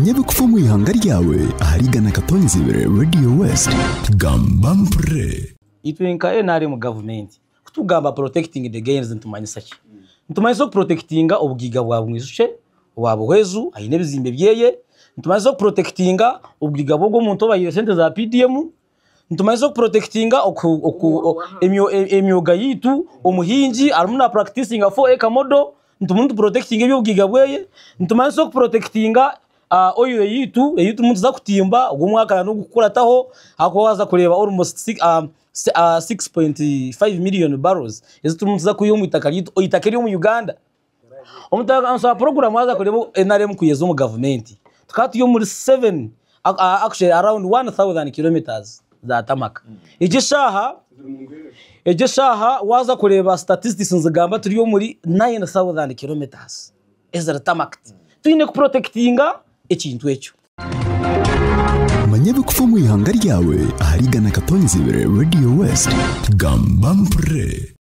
Manya ebikufa omu ihanga ryawe ahari 100.2 Radio West. Gamba mpurire. Itwe nka NRM gavumenti kutugamba protecting the gains nitumanyisa ki? Nitumanyisa okuprotectinga obugaiga bwa Mwijukye owa Buhweju aine ebizimbe byeye, nitumanyisa okuprotectinga obugaiga bw'ogwo omuntu obahaire sente za PDM, Nitumanyisa okuprotectinga emyoga yaitu, omuhingi arimu na practicinga 4 acre model, nituba nituprotectinga eby'obugaiga bweye, nitumanyisa okuprotectinga oil yaitu ei turimu nituza kutimba ogu omwaka n'ogukukurataho ahakuba waaza kureeba almost 6.5 million barrels ezi turimu nituza kwiha omu itaka ryaitu, eitaka ery'omu Uganda. Omu puroguramu waaza kureeba NRM ku yaija omu gavumenti, tukaba turi omuri seven actually around 1000 kilometres za tarmac. Egi eshaaha, egi eshaaha waaza kureeba statistics nizigamba turi omuri 9000 kilometres eziri tarmacked. Twine kuprotectinga ekintu ekyo. Manya ebikufa omu ihanga ryawe ahari 100.2 Radio West. Gamba mpurire.